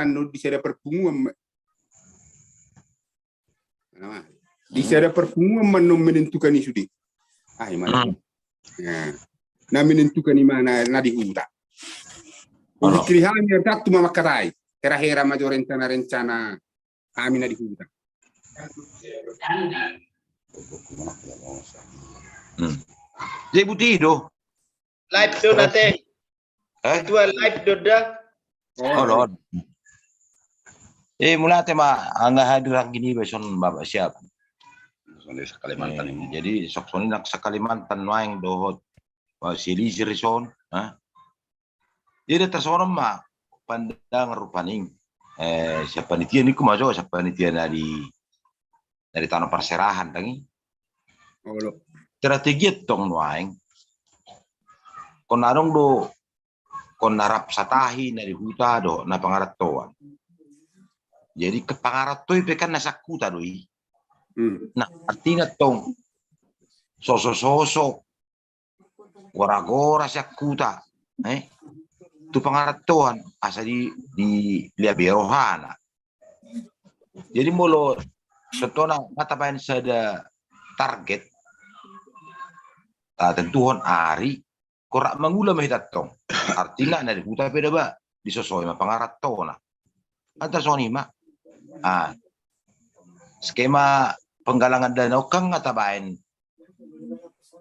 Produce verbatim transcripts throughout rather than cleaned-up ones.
annon di sada parpunguan ma. Di sada parpunguan ma annon menentukan i sude. Ah, ima. Na menentukan i ma na di huta. Hupikkiri hami, tantu ma mangkatai. Hera-hera ma jo rencana-rencana hami na di huta. Jadi buti do. Live do na te. Eh? Ketua live do da. Olo. Eh, mauliate ma, anggo hadir anggi ni bason bapak siap. Jadi sok songoni nang sa Kalimantan nuaeng dohot si Eliezer son. Jadi tarsongon ma pandangan rupani. Eh, sian panitia ningku ma jo, sian panitia na di na di tano parserahan tangi. Strategi tong nuaeng. Kon adong do, kon na rap satahi na di huta do na pangarantoan. Jadi pangaranto i pe kan na sahuta do i. Nah, artina tong sosok-sosok gora-gora sian huta, eh, tu pangarantoan asa di, di lea be rohana. Jadi molo contohna nga tabaen sada target, tatentuhon ari, kon rap mangula ma hita tong. Artina na di huta pe daba disosoi ma pangarantona. Antar songon i ma. Ah. Skema penggalangan dana on kan nga tabaen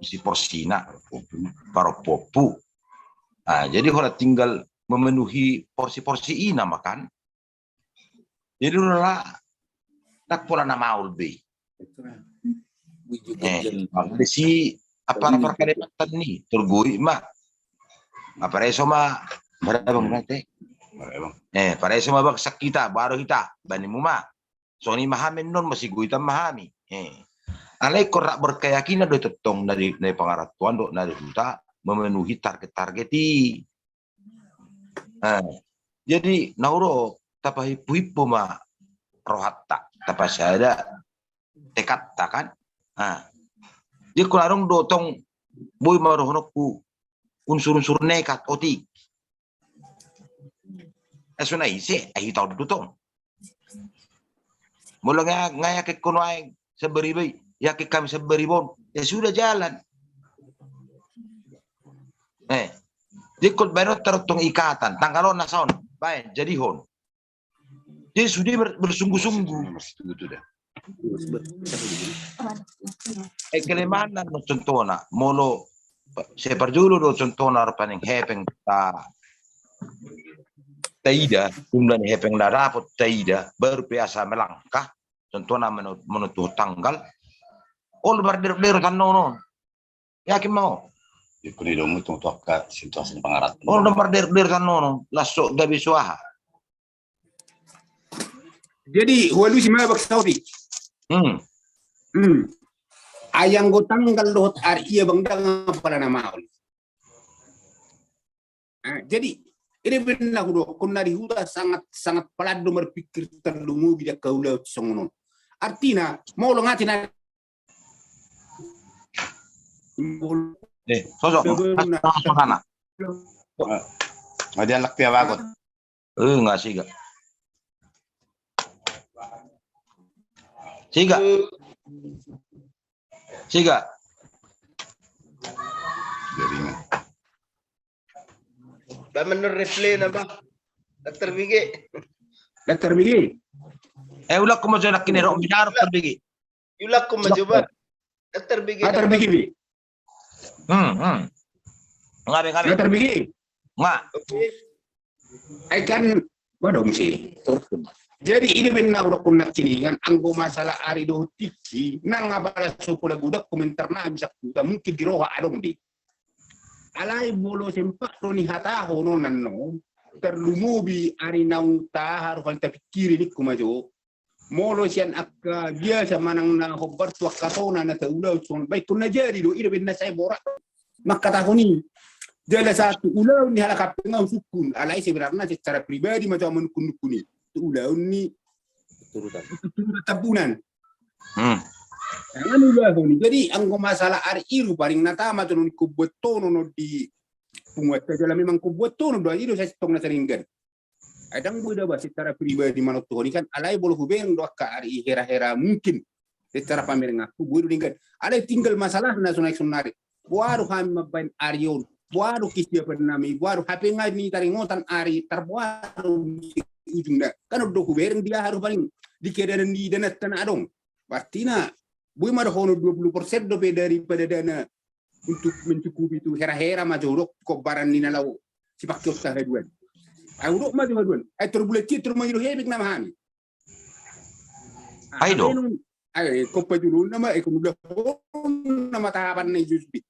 si porsina, parompu-ompu. Ah, jadi holan tinggal memenuhi porsi-porsi i nama kan. Jadi ro lah tak pola na maol be. Eh, di si apa parkadepatan ni tergoi ma. Apa reso ma barabang nanti. Eh, pareso ma bangsa kita baru kita bani mu ma. Songon i ma hami annon masigoitan ma hami. Eh. Alai kon rap berkeyakinan do tong na di, na di pangarantoan do na di huta memenuhi target-target i. Eh. Jadi na ro tapahimpu-himpu ma rohanta, tapasada tekadta kan. Ah. Jadi kon adong do tong boi ma dohononku unsur-unsur nekat otik. Aso na ise, ai hita on do tong. Molo nga, nga yakin kono aeng sabaribai, yakin kami sabariba on, ya sudah jalan. Eh, jadi kon baen on taruntong ikatan, tanggal on na son, baen, jadihon. Jadi sude ber-, bersungguh-sungguh. Eh, kelemahan na contohna, molo sai parjolo do contohna rupani hepeng ta, taida, jumlah ni hepeng na dapot taida, baru pe asa melangkah, contohna meno-, menentuhon tanggal, olo marderot-derot annon on. Yakin ma ho? Yakin i domu tu angka situasi pangaranto. Olo do marderot-derot annon on, laos so gabe so aha. Jadi hualusi ma bangsa otik. Hmm. Hmm. Ai anggo tanggal dohot ari ia bang dang apala na maol. Ah, jadi ida bena hudokkon na di huta sangat, sangat palat do marpikir tarlumobi di angka ulaon songon on. Artina molo nga tina Eh, sosok. Sosok sana. Nga dialak tiap akot. Eh, nga siga. Siga. Siga. Jaringan. Ba menurut replay na ba. Dokter Bigi. Dokter Bigi. Eh, ulak ko mau jonak kini rok bicara Dokter Bigi. Ulak ko mau coba. Dokter Bigi. Dokter Bigi. Hmm, hmm. Nga be, nga be. Dokter Bigi. Nga. Oke. Ai kan, waduh mesti. Jadi ida bena hudokkon nangkiningan anggo masalah ari dohot tingki, nang apala so pola godang komentar na bisa kuta mungkin di roha adong di. Alai molo sempat do ni hatahon on annon, tarlumobi ari naung taha do paling tapikkiri ningku ma jo. Molo sian angka biasa manang na hombar tu angka tona na taulahon songon baen on na jadi do, ida bena sai borat mangkatahon i. Jala satu ulaon ni halak hape nga husungkun, alai sebenarna secara pribadi ma jo au manukkun-nukkun i. Tu ulaon ni turutan. Turutan Tambunan. Hmm. Jangan ulaon i. Jadi anggo masalah ari i rupani na tama tu noni kubuat tono no di punguanta jala memang kubuat tono do i do sai tong na saringgan. Ai ndang boi do ba secara pribadi manontuhon i kan, alai molo hubereng do angka ari i hera-hera mungkin secara pamerenganku boi do denggan. Alai tinggal masalahna sonari sonari. Boha do hami mambaen ari on? Boha do kesiapan nami? Boha do hape nga ni taringotan ari, tar boha do ujungna? Kan on do hubereng dia harus paling di keadaan di dananta na adong. Berarti na boi ma dohonon dua puluh persen dope daripada dana untuk mencukupi tu hera-hera ma jo dok kobaran ni na laho sipake on haduan. Ai hudok ma jo haduan. Ai tor bulan cian tor mangido hepeng nama hami. Ai do. Ai kompa julu nama, ai kompa nama tahapan na i jo sude.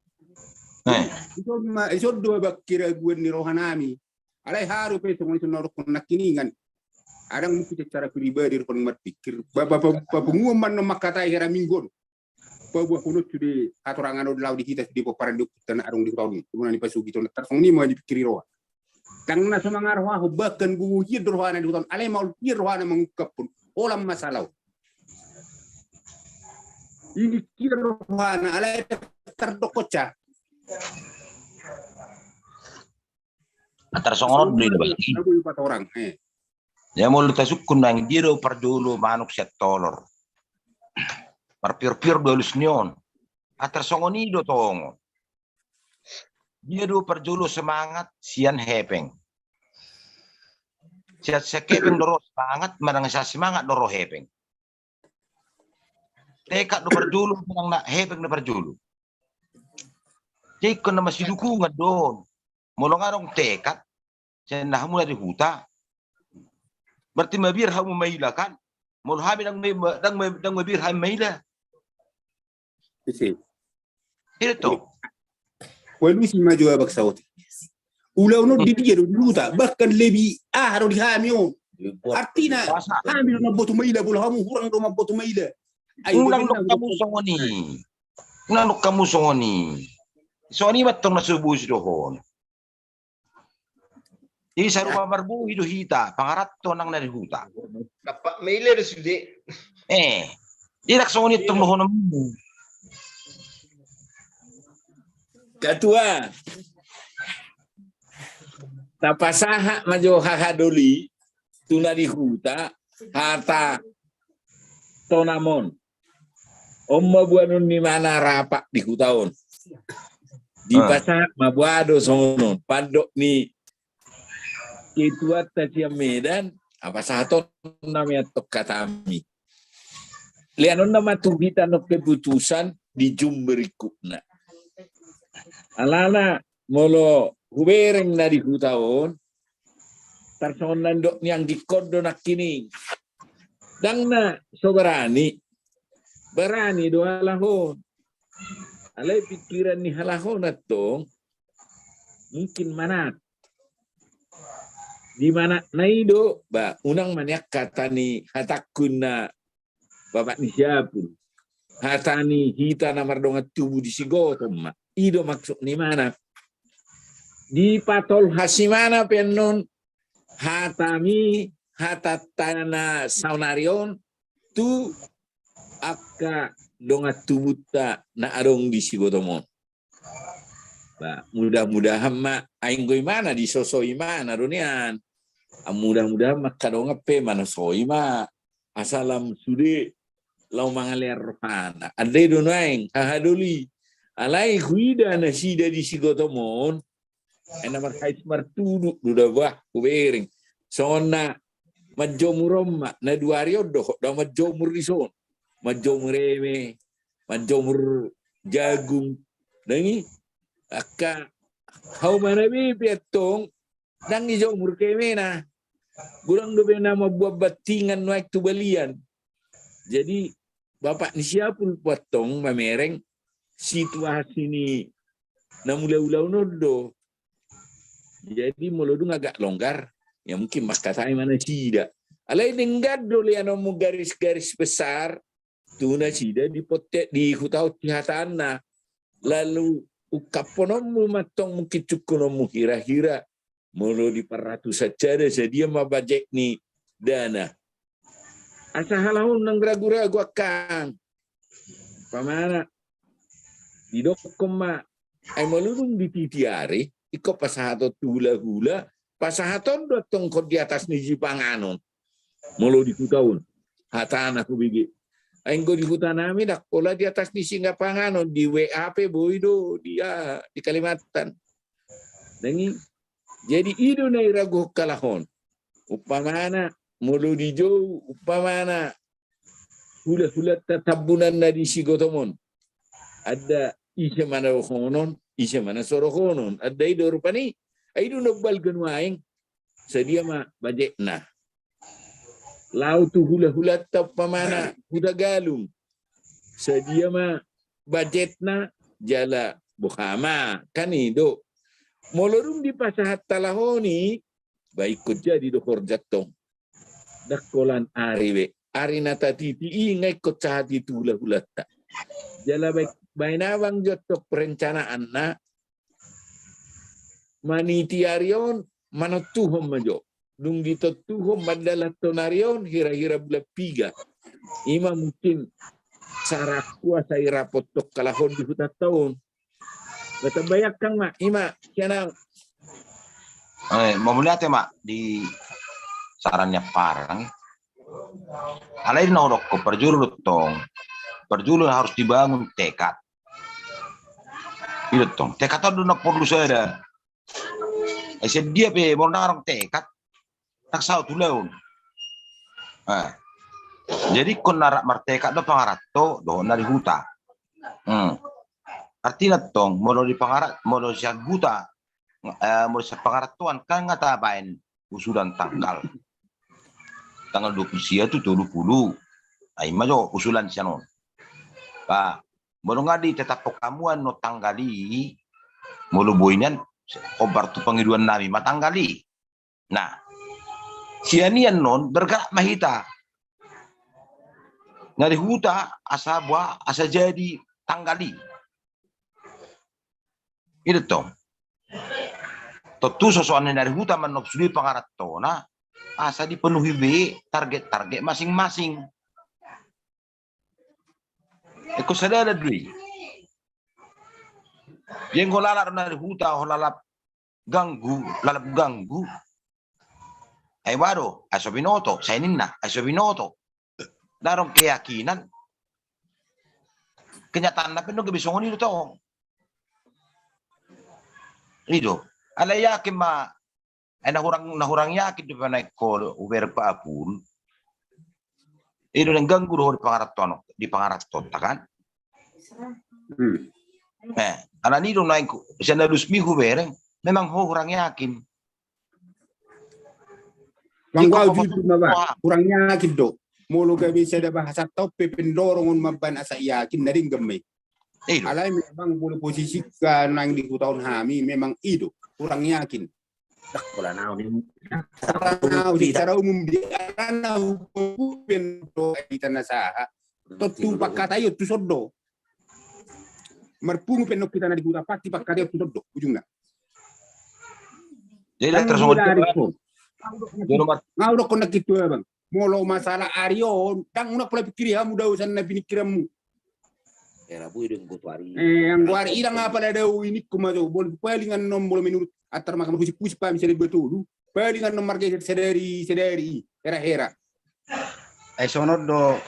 Ison do abang keraguan ni roha nami. Alai haru pe songon i songon na dokkon nangkiningan. Adang mungkin secara pribadi dokkon marpikir. Bapak punguan mannon mangkatai hera minggu on. Paboahon on sude hatorangan on laho di hita sude pomparan di ompunta na adong di huta on i. Tumuna ni pasugit on tar songon i ma dipikiri roha. Ndang na so mangarohahon bahkan gogo hian do rohana di huta on alai maol hian rohana mangungkaphon holan masalah on. Ini hian rohana alai tar dokkon sa. Antar songon on do i. Patorang. Ya molo tasungkun nang dia do parjolo manuk sian tolor. Marpior-pior do alus ni on. Antar songon i do tongon. Dia do parjolo semangat sian hepeng. Sian sian hepeng do ro semangat, manang sian semangat do ro hepeng. Tekad do parjolo, manang na hepeng do parjolo. Jadi ingkon na masidukungan do on. Molo nga adong tekad, sian na hamu na di huta. Berarti mabiar hamu maila kan. Molo hami ndang mabiar, ndang mabiar hami maila. Isi. Itu. Walusi ma jo abang saoti. Ulaon on di dia do di huta, bahkan lebih aha do di hami on. Artina hami do mamboto maila, molo hamu hurang do mamboto maila. Unang dok hamu songon i. Unang dok hamu songon i. Songon i ma tong na so boi sidohon. Jadi sarupa marbohi do hita, pangaranto nang na di huta. Dapat maila do sude. Eh, idak songon i tong dohononmu. Ketua, tapasahat ma jo hahadoli tu na di huta, hata tonam on. On ma boanon ni mana rapat di huta on. Dipasahat ma boa do songon on. Pandok ni ketuanta sian Medan, apa sahaton nami antong hatami. Leanon nama tu hita nong keputusan di Zoom berikutna. Alana molo hubereng na di huta on, tarsongon na ndok ni anggingkon do nangkining. Ndang na so barani, barani do halak on. Alai pikiran ni halak on antong mungkin manat. Di manat na i do, ba, unang maniak hata ni hatangkon na Bapak ni Siapul. Hata ni hita na mardongan tubu di Sigotom ma. I do maksud ni manat. Dipatolhas ni manat pe annon hatami, hatanta na saonari on tu angka dongan tubunta na adong di Sigotom on. Ba, mudah-mudahan ma, ai anggo imana disosoi imana do nian. Mudah-mudahan ma angka dongan pe manasoi ma. Asa lam sude laho mangalean rohana. Andai do nuaeng hahadoli. Alai huida nasida di Sigotom on. Ai na marhais martuduk do da bah hubereng. Songon na manjomur on ma, na dua ari on dohot da manjomur dison. Manjomur eme, manjomur jagung. Ndang i, angka hauma na be pe antong, ndang dijomur ke emena. Godang dope na mambuat bantingan nuaeng tu balian. Jadi Bapak ni Siapul pe antong mamereng situasi ni na mula ulaon on do. Jadi molo dung agak longgar, ya mungkin mangkatai ma nasida. Alai denggan do leanonmu garis-garis besar, tu nasida di potek di huta on tu hataanna. Lalu ungkaphononmu ma antong mungkin sungkunonmu hira-hira. Molo di parratusan sada sadia ma bajet ni dana. Asa halak on ndang ragu-ragu angkang. Pamana didokkon ma, ai molo dung di titi ari, ingkon pasahaton tu hula-hula, pasahaton do antong on di atas ni sipanganon. Molo di huta on, hatana hubege. Ai anggo di huta nami ndang pola di atas ni sipanganon, di W A pe boi do di, ah, di Kalimantan. Nang i, jadi i do na iraguhon halak on. Umpamana, molo di jou, umpamana, hulahulanta Tambunan na di Sigotom on. Ndada ise manahonon, ise manasorohonon. Ndada i do rupani, ai i do na balga nuaeng. Sadia ma bajetna. Laho tu hulahulanta umpamana Huta Galung. Sadia ma bajetna jala boha ma, kan i do. Molo dung dipasahat halak on i, ba ingkon jadi do horja antong. Ndang holan ari be. Ari na tatiti i nga ingkon sahat i tu hulahulanta. Jala baen, baen abang jo antong perencanaanna, maniti ari on, manontuhon ma jo. Dung ditontuhon mandalanhon ari on, hirahira bulan piga. I ma mungkin saranku asa i rapot antong halak on di hutanta on. Baen tambai angkang ma, i ma, sian au. Eh, mauliate ma di saran ni amparang. Alai na hudok, parjolo do antong. Parjolo harus dibangun tekad. I do antong. Tekad on do na porlu sada. Ai sian dia pe, molo ndang adong tekad, ndang saut ulaon. Eh. Jadi ingkon na rap martekad do pangaranto dohot na di huta. Hmm. Artina antong, molo di pangara-, molo sian huta, eh, molo sian pangarantoan, kan nga tabaen usulan tanggal. Tanggal dua puluh sia tu tolu puluh. Ai i ma jo usulan sian on. Ba, molo nga ditetaphon hamu annon tanggal i, molo boi nian, hombar tu pangidoan nami ma tanggal i. Nah, sian i annon bergerak ma hita. Na di huta asa boha, asa jadi tanggal i. I do antong. Tontu sosoan ni na di huta manop sude pangarantona, asa dipenuhi be target-target masing-masing. Ingkon sada do i. Ia anggo lalap do na di huta, ho lalap ganggu, lalap ganggu. Ai boha do, ai so binoto, sai ninna, ai so binoto. Ndang adong keyakinan. Kenyataanna pe nunga gabe songon i do tong. I do. Alai yakin ma, eh, na hurang, na hurang yakin do pe na ingkon hubereng Pak Apul. I do na ganggu do ho di pangaranto, di pangaranto, kan? Hmm. Eh, alani do na ingkon, sian na lusmi hubereng, memang ho hurang yakin. Bang, ingkon au jujur ma, Bang. Hurang yakin do. Molo gabe sada bahasa tong pe, pendorong on mambaen asa yakin, na denggan ma i. Alai memang molo posisi ka nang di huta on hami, memang i do, hurang yakin. Dak, pola nau ni. Secara umum di, alana hupen do di tanah saha. Tontu pangkataion tu son do. Marpungu pe nang hita na di huta, pasti pangkataion tu son do ujungna. Jadi ndang tersongon. Nga hudokkon nangkin tu abang, molo masalah ari on, ndang unang pola pikiri hamu daosan na pinikkiranmu. Era bui do anggo tu ari. Eh, anggo ari i ndang apala dao i ningku ma jo, molo paling annon molo menurut antar mahkamah husip-husip hami sada dua tolu, paling annon margeser sadari, sadari i, hera-hera. Ai songon do,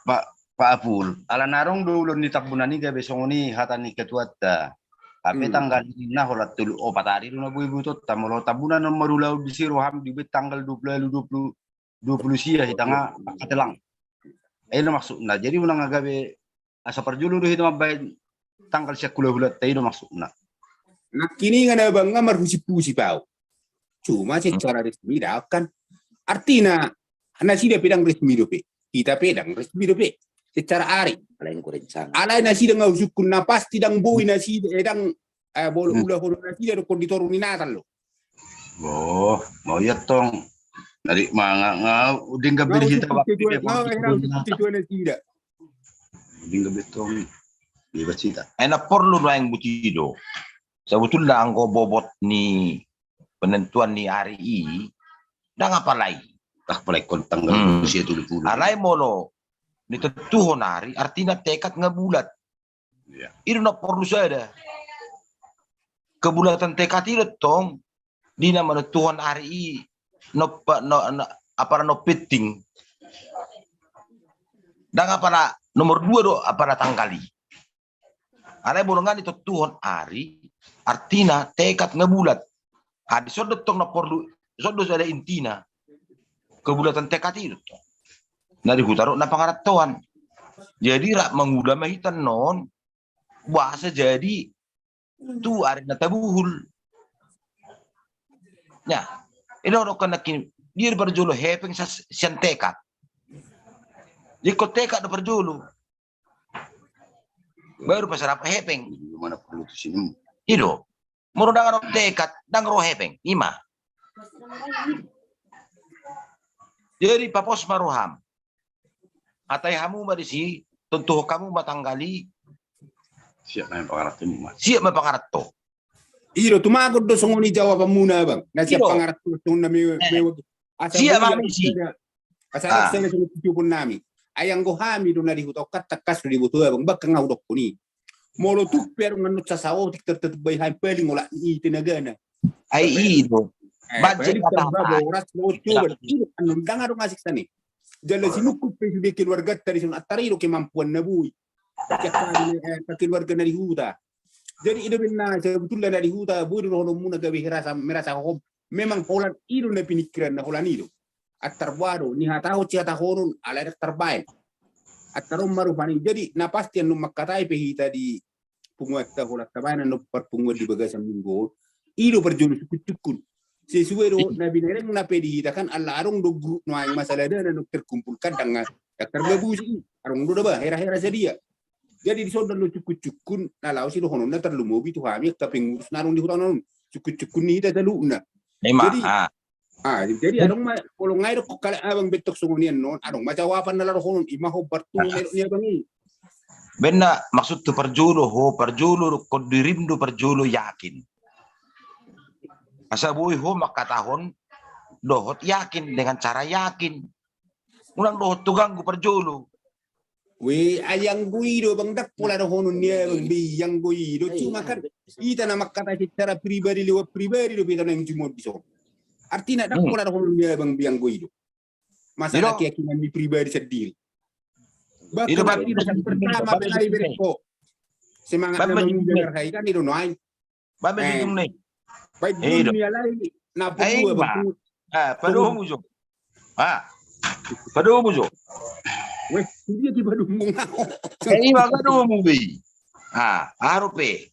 Pak, Pak Apul, alana adong do ulaon ni Tambunan i gabe songon i hata ni ketuanta. Hape tanggal i na holan tolu opat ari do na boi butonta, molo Tambunan on marulaon disi roham dibaen tanggal dua puluh, dua puluh, dua puluh sia hita nga pangkatelang. I do maksudna. Jadi unang gabe asa parjolo do hita mambaen tanggal sian hulahulanta, i do maksudna. Nangkiningan abang nga marhusip-husip au. Cuma secara resmi daon kan. Artina nasida pe ndang resmi dope. Hita pe ndang resmi dope. Secara ari. Alai nasida nga husungkun na pasti ndang boi nasida, eh, ndang, eh, boi ulahonon nasida do kon di toru ni Natal do. Oh, mau ia tong. Tadi ma nga, nga denggan be hita waktu dia. Denggan be tong. Bebas hita. Ai na porlu do aeng buti do. Sebetulna anggo bobot ni penentuan ni ari i, ndang apala i. Ndang apala i kon tanggal dua puluh sia tolu puluh. Alai molo ditentuhon ari, artina tekad nga bulat. I do na porlu sada. Kebulatan tekad i do tong Di na manontuhon ari i, no, no, no, apala no penting. Ndang apala nomor dua do apala tanggal i. Alai molo nga ditontuhon ari, artina tekad nga bulat. Adi songon do tong na porlu, songon do sada intina. Kebulatan tekad i do tong. Na di huta do na pangarantoan. Jadi rap mangula ma hita non, boasa jadi tu ari na tabuhul. Nah, i do dohonon nangkin, dia parjolo hepeng sian tekad. Ingkon tekad do parjolo. Baru pasarap hepeng. I do. Molo ndang adong tekad, ndang ro hepeng. Ima. Jadi papos ma roham. Hatai hamu ma disi, tontuhon hamu ma tanggal i. Siap ma pangaranto. Siap ma pangaranto. I do, tumagon do songon i jawabanmuna, Abang. Na siap pangaranto songon na me, me, asa siap ma disi. Asa adong sada songon tujuhon nami. Ai anggo hami do na di huta on kan tangkas do diboto, Abang. Bahkan nga hudokkon i. Molo tung pe adong annon sasaotik tartutup bai hami paling olat ni i tenagana. Ai i do. Bajen paling kata tarbaboras, mau coba. I do annon ndang adong asing sani. Jala sinungkun pe sude keluarganta dison, antar i do kemampuan na boi. Keluarga na di huta. Jadi i do umbahen na sebetulna na di huta boi do dohononmuna gabe merasa, merasa hohom. Memang holan i do na pinikkiran na holan i do. Antar boha do, nihatahon sihatahonon, alai ndang tarbaen. Antar on ma rupani. Jadi na pasti annon mangkatai pe hita di punguanta holan tabaen annon parpunguan di bagasan minggu on. I do parjolo sungkunsungkun. Sesuai do na binereng na pe di hita kan, ala adong do grup nuaeng masalah dana na terkumpul kan, ndang, ndang targabusi i. Adong do daba hera-hera sadia. Jadi dison do sungkunsungkun na laos i dohononna tarlumobi tu hami angka pengurus na adong di huta on. Sungkunsungkun ni hita saluhutna. Jadi Ah, jadi adong ma, molo nga i do kalak abang bentuk songon i annon, adong ma jawaban na laho dohonon, ima hombar tu melok ni abang i. Umbahen na maksud tu parjolo ho, parjolo do, ingkon dirim do parjolo yakin. Asa boi ho mangkatahon dohot yakin dengan cara yakin. Unang dohot tu ganggu parjolo. We, ai anggo i do bang, ndang pola dohonon ni abang be anggo i do. Cuma kan hita na mangkatai secara pribadi lewat pribadi do pe hita naeng jumolo dison. Artina ndang pola dohonon ni abang be anggo i do. Masalah keyakinan ni pribadi sendiri. Bahkan artina saat pertama pe na ibereng ho semangat na mangundang arhai kan i do nuaeng. Baen be jujung ni. Baen jujung ni alai na perlu. Ah, padomu jo. Ah, padomu jo. Weh, dia di padomu. Eh, ima padomu be. Ah, arupe.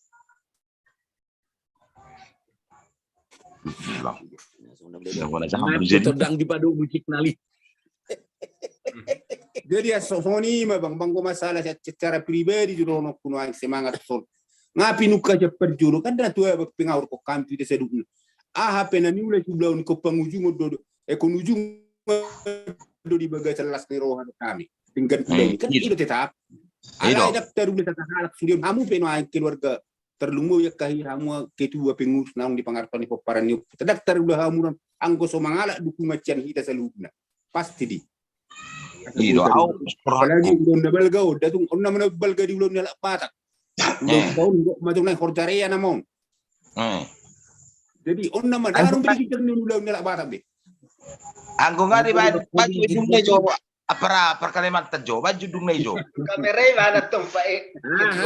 Todang di padomu signal i. Jadi songon i ma bang, bang, anggo masalah secara pribadi jo dohononku nuaeng semangat son. Nga pinungka sian parjolo kan na tu abang pengaur ko hami tu hita saluhutna. Aha pe na niula siulaon ingkon pangujungon do, ingkon ujungon do di bagasan las ni roha do hami. Denggan ulaon kan i do tetap. Alai ndang tarula satahalak sude on, hamu pe nuaeng keluarga tarlumobi angka i hamu ketua pengurus naung di pangarantoan ni pomparan ni ompunta, ndang tarula hamu on anggo so mangalap dukungan sian hita saluhutna. Pasti di. I do, au. Apalagi ulaon na balga on, da tung on nama na balga di ulaon ni halak Batak. Ulaon on, ulaon ma tung naeng horja rea nama on. Jadi on nama ndang adong be di ulaon ni halak Batak be. Anggo nga dibaen, baen jujung ni jo. Apara, par Kalimantan jo, baen jujung ni jo. Kamera i mana tong, Pak, eh?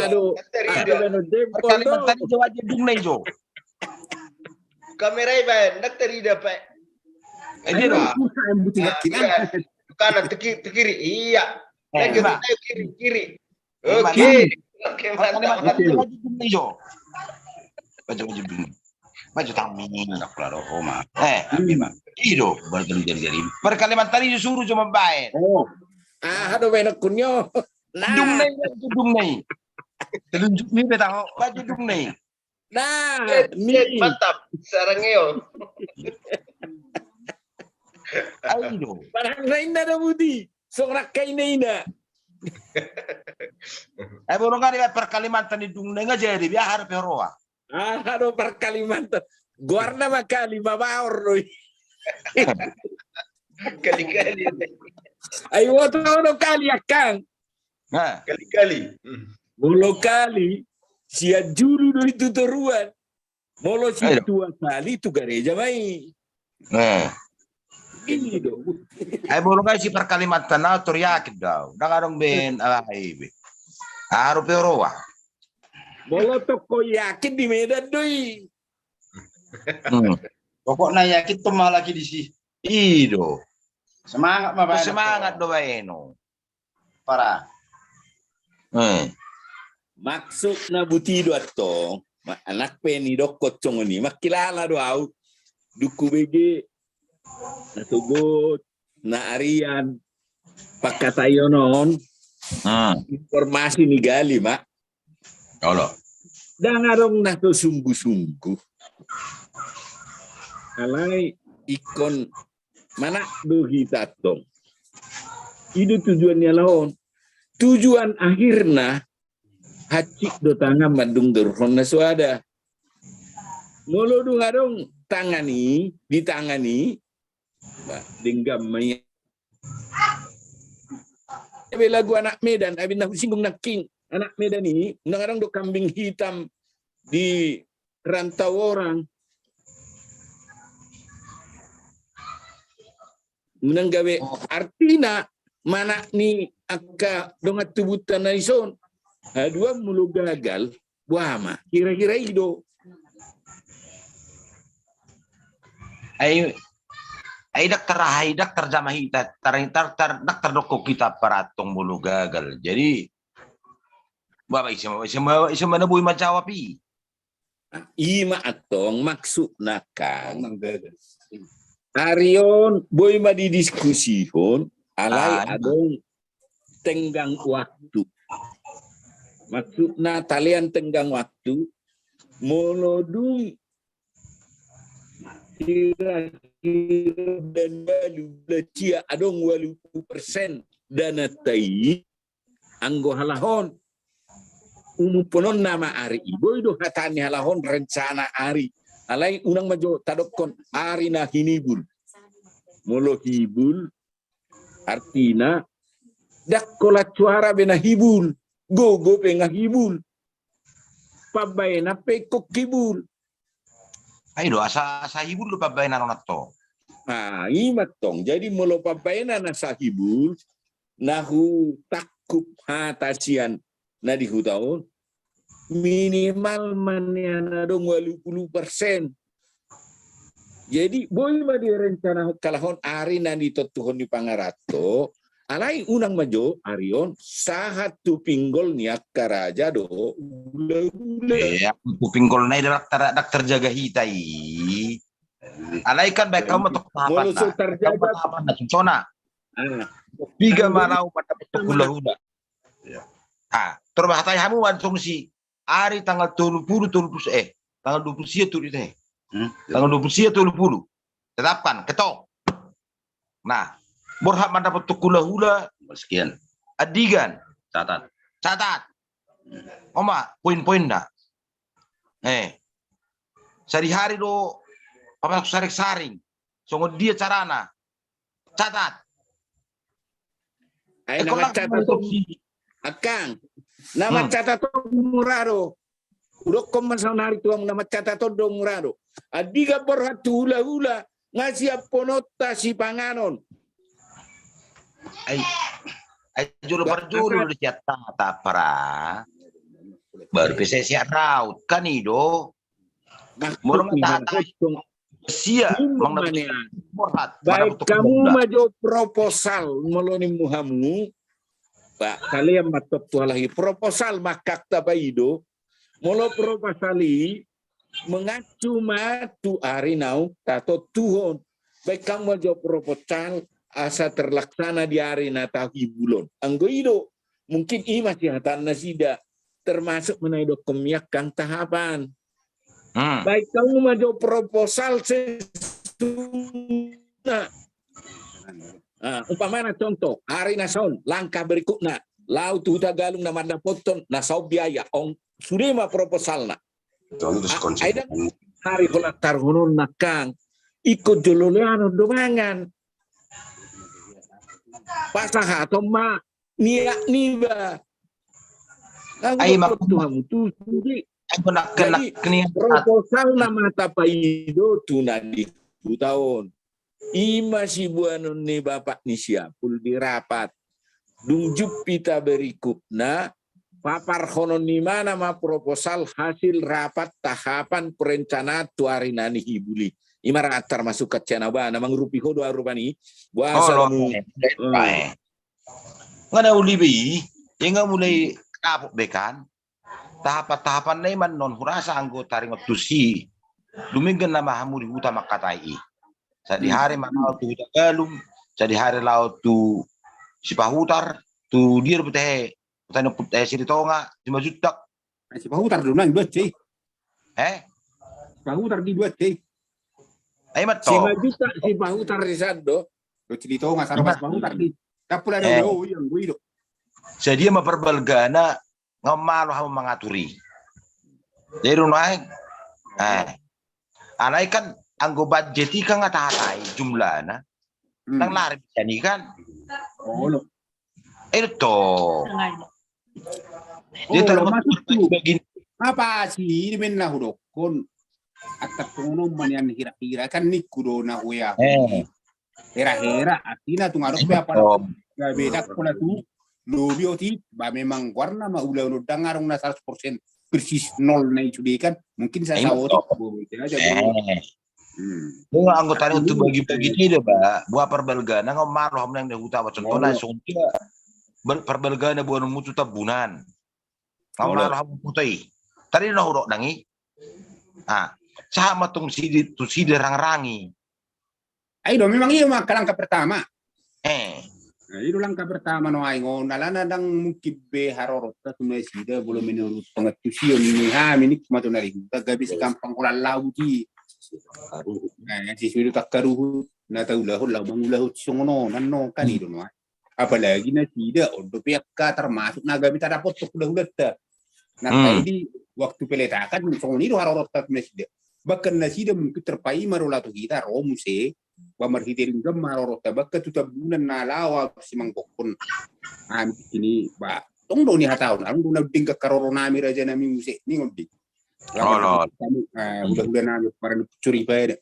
Aduh. Par Kalimantan jo, baen jujung ni jo. Kamera i baen, ndang tarida, Pak. Eh, dia do. Kanan, tu kiri, iya. Kiri, kiri. Oke. Oke, mantap, mantap. Baju, baju dulu. Baju tami. Anak pula roho ma. Eh, ami ma. I do, baru jadi, jadi. Par Kalimantan i jo suru jo mambaen. Oh. Ah, aduh, baen akun yo. Nah. Dung nai, dung nai. Telunjuk ni beta ho, baju dung nai. Nah, mantap. Sarang eo. Ai do. Padahal na inna do buti. Songon angka ina-ina. Ai borong ari par Kalimantan i dung nai nga jadi biahar pe roa. Ah, do par Kalimantan. Goarna ma kali ma baor do i. Kali-kali. Ai boto do kali akkang. Kali-kali. Molo kali sian julu do i tu toruan. Molo sintua sali tu gareja ma i. Eh. Ini do. Ai molo ngai si parkalimantan na tor yakin do au. Ndang adong ben alai be. Aru pe roa. Molo toko yakin di Medan do i. Hmm. Pokokna yakin tu malaki di si. Ido. Semangat ma baen. Semangat do baeno. Para. Eh. Maksudna buti do antong. Anak pe ni dokkon songon i. Mangkilala do au. Dung hubege. Na sogot. Na arian. Pangkataion on. Hmm. Informasi ni gali ma. Olo. Ndang adong na so sungguh-sungguh. Alai ingkon manat do hita antong. I do tujuan ni halak on. Tujuan akhirna hansit do tangan mandung doruhon na so ada. Molo dung adong tangan i, di tangan i, denggan ma i. Ebe lagu anak Medan, abis na husinggung nangkin anak Medan i, unang adong do kambing hitam di rantau orang. Unang gabe artina manat ni angka dongan tubunta na dison. Haduan molo gagal, boha ma, kira-kira i do. Ai, ai ndang tarahai, ndang tarjama hita, tar, tar, tar, ndang tardokkon hita paratong molo gagal. Jadi, bapak ise ma, ise ma, ise ma na boi manjawab i. I ma antong maksudna kan. Ari on boi ma didiskusihon, alai adong tenggang waktu. Maksudna talean tenggang waktu, molo dung kira-kira dan balu belacia adong walu pulu persen dana tai anggo halak on. Umumponon nama ari i boi do hata ni halak on rencana ari. Alai unang ma jo tadokkon ari na hinibul. Molo hibul artina ndang holan suara be na hibul, gogo pe nga hibul. Pambaenan pe ingkon hibul. Ai do asa, asa hibul do pambaenan on antong. Ah, i ma antong. Jadi molo pambaenan asa hibul, na hutangkup hata sian na di huta on, minimal ma nian adong walu pulu persen. Jadi boi ma direncanahon halak on ari na ditontuhon ni pangaranto, alai unang ma jo ari on sahat tu pinggol ni angka raja dohot hulahula. Iya, tu pinggolna i ndang tar-, ndang tarjaga hita i. Alai kan baen hamu ma antong tahapanna. Molo so tarjaga. Baen hamu ma tahapanna, contohna. Ah. Piga ma laho mandapothon hulahula. Ah, tor bahen hamu ma antong si ari tanggal tolu pulu, tolu pulu, eh, tanggal dua pulu sia tolu, eh. Hmm. Tanggal dua pulu sia tolu pulu. Tetapkan, ketok. Nah, borhat mandapothon hulahula. Sekian. Andigan. Catat. Catat. Oma, poin-poinna. Eh. Sadihari do pamasuk saring-saring. Songon dia carana. Catat. Ai na marcatat on. Angkang. Na marcatat on mura do. Hudokkon ma saonari tu hamu, na marcatat on do mura do. Andigan borhat tu hulahula, nga siaphononta sipanganon. Ai, ai jolo parjolo do sian tata, para. Baru pe sai sian raut, kan i do. Molo nga tata, sia, baen hamu ma jo proposal, molo nimmu hamu. Ba, kalian ma tontu halak i proposal, mangkakta ba i do. Molo proposal i, mengacu ma tu ari naung tatontuhon. Baen hamu ma jo proposal, asa terlaksana di ari na tahibul on. Anggo i do, mungkin i ma sihataan nasida. Termasuk ma na didokkon ni angkang tahapan. Hmm. Baen hamu ma jo proposal sesungguhna. Ah, umpamana contoh, ari na son, langkah berikutna, laho tu huta Galung na mandapothon, na saut biaya, on sude ma proposalna. Ah, ai ndang ari holan taruhononna, angkang. Ingkon jolo lehonon do mangan. Pasahaton ma niat niba. Ai, mak-, tu hamu tu sude. Ai, Jadi, proposal nama tapaidot tu na di huta on. Ima siboanon ni bapak ni si Apul di rapat. Dung jumpa hita berikutna, paparhonon ni mana ma proposal hasil rapat tahapan perencanaan tu ari na nihibul i. Ima ra tarmasuk kacena ba na mangurupi ho do arupan i. Boasa mu. Nga na uli be i, nga mulai kapok be kan. Tahapan-tahapan na i ma annon hurasa anggo taringot tusi. Dumenggan nama hamu di huta mangkatai i. Sadihari ma laho tu Huta Galung, sadihari laho tu Sipahutar, tu dia do pute he, Huta Silitonga, Simanjuntak. Sipahutar do nang dua cei. Eh? Sipahutar di dua cei. Ai matto. Simanjuntak, Sipahutar di sando. Do Silitonga saro Sipahutar di. Tapula do do yang gue do. Sadia ma parbalgana nga malo hamu mangatur i. Jadi do nuaeng. Eh. Alai kan anggo budget i kan nga tahatai jumlahna. Nang lari bisa ni kan. Itu to. Dia termasuk tu. Apa sih ini men na hudokkon. Atap pengonom manian hira-hira kan niku do na huya. Hera-hera, artina tung adong pe apa gabe dakko na tu lobi otik, ba memang goarna ma ulaon on, dang adong na saratus persen persis nol na i sude kan, mungkin sasaotik. Anggo taringot tu bagi-bagi i do ba, boha parbalgana nga malo hamu nang di huta ba contohna songon dia parbalgana boanonmu tu Tambunan. Nga malo hamu huta i. Tadi na hudok nang i. Ah, sahat ma tung sidi tu sidi rangrang i. Ai do memang iya ma langkah pertama. Eh. Nah, itu langkah pertama nuaeng on, alana dang mungkin be haroronta tu nasida, molo menurut pengantusion ni hami ni ma tu na di huta gabe si gampang holan laut i. Nah, si sudah tak karuhut, na taulahon laho mangulahon songon on, annon kan i do nuaeng. Apalagi nasida on dope angka termasuk na gabe tadapothon hulahulanta. Nah, di waktu peletakan songon i do haroronta tu nasida. Bahkan nasida mungkin terpaima do laho tu hita ro muse, ba marhite denggan ma haroronta, bahkan tu Tambunan na laho simangokkon. Ami sini ba tong do ni hatahon, adong do na denggan haroronami rajanami muse ningon di. Hulahula nami marani pucuri pada.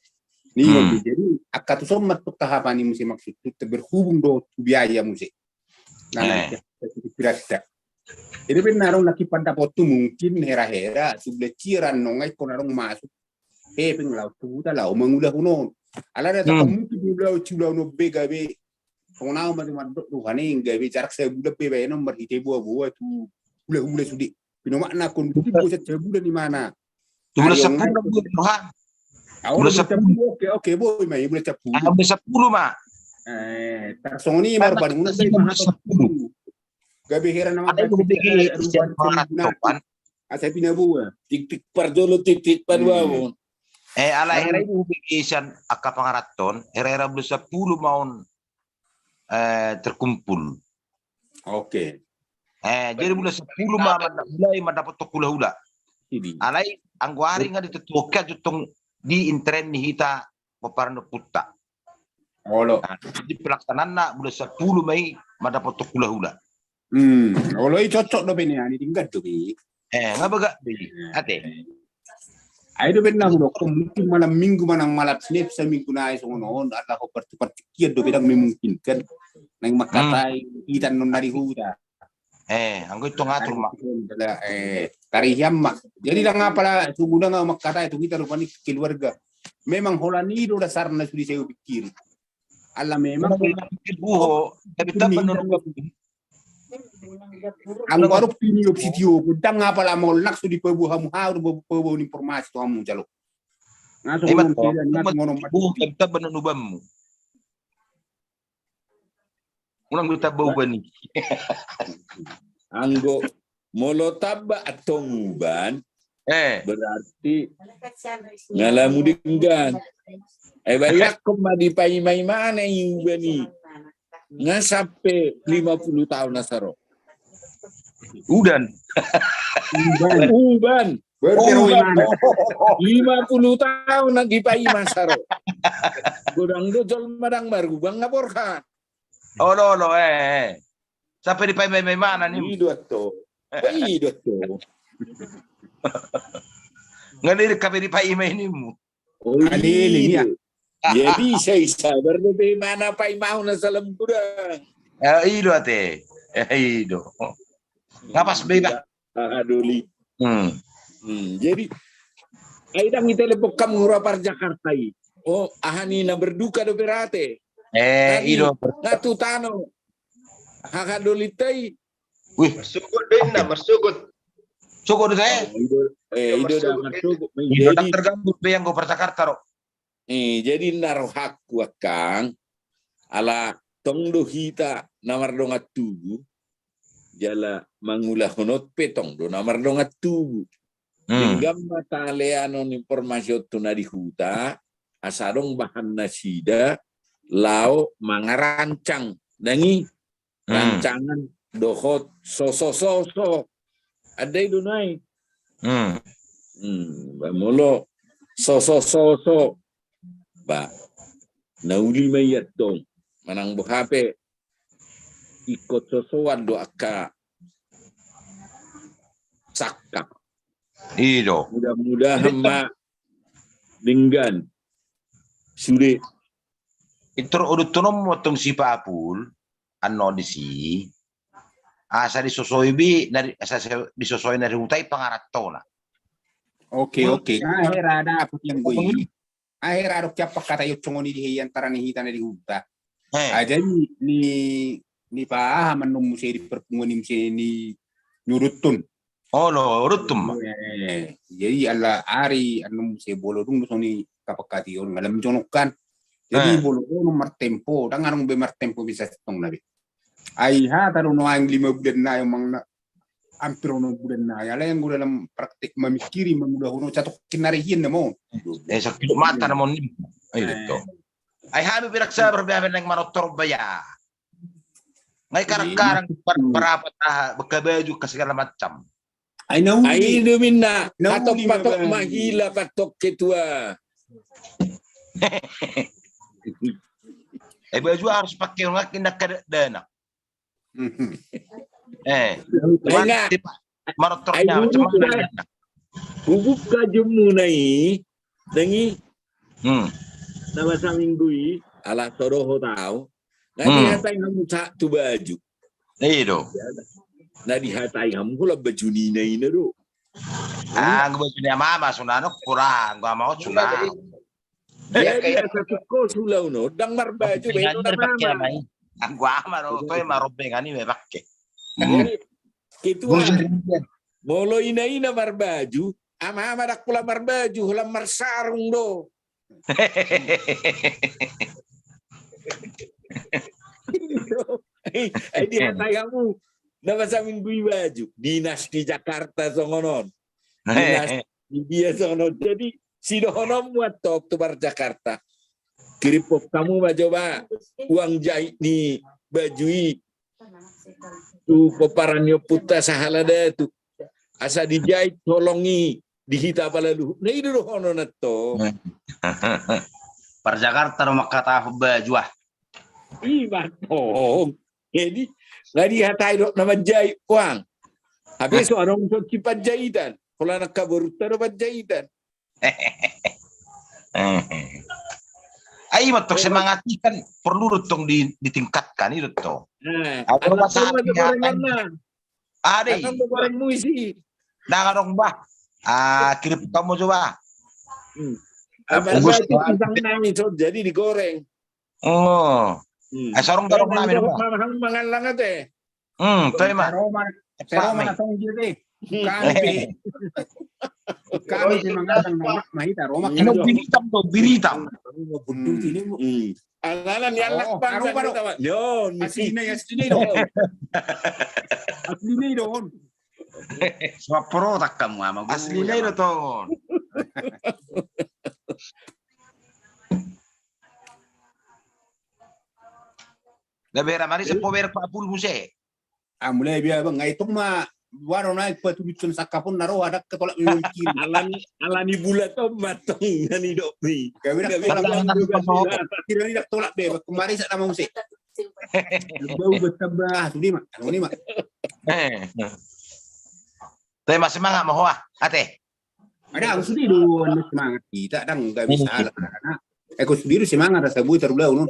Ningon di, jadi angka tu son ma tong tahapan i muse maksudhu, berhubung do tu biaya muse. Nah, jadi pe na adong na hupandapothu mungkin hera-hera, sude ciran nongai ko na adong masuk. Hepeng laho tu huta laho mangulahon on. Alana tak mungkin ulaon, ulaon on be gabe. Songon au ma tu mandok rohana gabe jarak sabulan be baenon marhite boa-boa tu hulahula sude. Pinomakna kondisi bosan sabulan imana. Tu bulan sampulu. Bulan sampulu. Oke, oke, boi ma i bulan sampulu. Bulan sampulu ma. Eh, tarsongon i ma rupani bulan sampulu. Gabe hera nama. Asa pinaboa. Tiktik parjolo, tiktik padua. Eh, alai hera i hubege sian angka pangarantoan, hera-hera bulan sampulu ma on eh, terkumpul. Oke. Eh, jadi bulan sampulu ma mulai mandapothon hulahula. Alai anggo ari nga di tentu oke aja tong di intren ni hita pomparan ni ompunta. Olo. Nah, di pelaksanaanna bulan sampulu ma i mandapothon hulahula. Hmm, olo i cocok dope nian i, denggan dope i. Eh, nga bagak be i. Ate. Ai dope na hudokkon mungkin malam minggu manang malam Senin saminggu nai songon on, ala ho partu partingkian dope dang memungkinkan. Nang mangkatai hita annon na di huta. Eh, anggo i tong atur ma. Eh, tarihian ma. Jadi dang apala suguna nga mangkatai tu hita rupani keluarga. Memang holan i do dasarna sude sai hupikiri. Ala memang. Tapi tamba non Anggo adong pini opsitio, dang apala molo nang so dipaboa hamu, hau do paboa informasi tu hamu jalo. Nga so ngonon pilihan, nga so ngonon mati. Tamba non ubanmu. Ulang do tamba uban i. Anggo molo tamba antong uban, Eh. Berarti nga lamu denggan. Eh, bayangkon ma dipaima-imana i uban i. Nga sampe lima puluh taon na saro. Udan. Uban. Uban. Lima puluh taon na dipaima saro. Godang do jolma dang marubang nga borhat. Olo, olo, eh, eh. Sampe dipaima-imana ni. I do antong. I do antong. Nga diri kape di paima inimu. Oh, alele, iya. Jadi sai sabar dope mana paimahon na salam gudang. Ya, i do ate. Ya, i do. Nga pas be ba. Aha doli. Hmm. Hmm, jadi ai dang ite lepok kam ngura par Jakarta i. Oh, aha ni na berduka dope rate. Eh, i do. Na tu tano. Aha doli tai. Wih. Marsogot do inna, marsogot. Sogot do te? Eh, i do, eh, i do da marsogot. I do da terganggu be anggo par Jakarta ro. Eh, jadi na rohangku angkang, ala tong do hita na mardongan tubu, jala mangulahon on pe tong do na mardongan tubu. Hmm. Denggan ma taleanon informasi on tu na di huta, asa adong bahan nasida, lao mangarancang. Nang i, hmm, rancangan dohot soso-soso. Andai do nai. Hmm. Hmm, ba molo soso-soso. Ba, na uli ma i antong. Manang boha pe ingkon sosoan do angka sangkap. I do. Mudah-mudahan ma denggan. Sude. Intor udut tonom motong si Papul, annon disi. Asa disosoi be, na di, asa se-, disosoi na di huta i pangarantona. Oke, oke. Akhir ada apa yang gue. Akhir ada siapa kata yo congoni di antara ni hita na di huta. Eh. Ah, jadi ni, ni pa aha manum muse di perpunguan ni muse ni nyuruttun. Olo, rutum. Eh, jadi ala ari anum se bolo dung do soni kapakati on ngalam jonok kan. Jadi, eh, bolo on martempo, dang adong be martempo bisa setong na be. Ai hata do nuaeng lima bulan nai, mang na hampir onom bulan nai. Ala yang dalam praktek mamikiri mangulahon on, satu kinarihian na mon. Eh, sakit mata na mon. Ai, eh, betul. Ai hami pe dang sabar be hami naeng manortor baya. Ngai karang-karang par-, parapat aha, beka baju ka segala macam. Ai na uli. Ai do minna, na uli patok ma hila patok ketua. Eh, baju harus pakai ngakin nak kada dana. Eh, marotor na macam mana? Hubuka jomuna i, nang i. Hmm. Na masa minggu i, ala so dohot au. Nga dihatai hamu sahat tu baju. I do. Na dihatai hamu holan baju ni ina-ina do. Ah, anggo baju ni ama-ama sunano kurang, anggo ama on sunano. Jadi asa tungko sulaon on dang marbaju be. Anggo ama do, toe ma rombengan i be pake. Jadi ketua, molo ina-ina marbaju, ama-ama dang pola marbaju, holan marsarung do. Ai dihatai hamu, na masa minggu i baju, dinas di Jakarta songon on. Dinas di dia songon on. Jadi sidohononmu antong tu par Jakarta. Kiriphon hamu ma jo ba uang jahit ni baju i tu pomparan ni ompunta sahala datu. Asa dijahit holong i di hita pala luhut. Na i do dohonon antong. Par Jakarta do mangkatahon baju ah. I ma antong. Jadi nga dihatai dohot na manjahit uang. Hape so adong songon si panjahitan. Holan angka borunta do panjahitan. Ai mantong semangat i kan perlu do tong di, ditingkatkan i do tong. Ade. Nang adong bah. Ah, kirim kamu coba. Jadi digoreng. Oh. Eh, sarung garong nami do. Mangallang ate. Hmm, toe ma. Saroma na tong dia deh. Kami pe. Kami pe mangallang nang ma hita Roma. Ini biritam do, biritam. Alana ni alak bangsa. Asli ni, asli ni do. Asli ni do on. Suap pro tak kamu ama. Asli ni do ton. Gabe ra mari sepo ber pa pul muse. Ah, mulai biar bang, ngai tong ma waro naik patuluson sangkap on na ro adak ketolak memikir. Alani, alani bulat on matong nani dok mi. Gabe ra tolak. Kira ni dak tolak be, kemari sak nama muse. Bau bertambah, sudi ma, sudi ma. Eh. Tapi masih semangat ma hoa, ate. Ada, au sude do semangat hita, ndang gabe salah. Eko sude do semangat asa boi tarulaon on.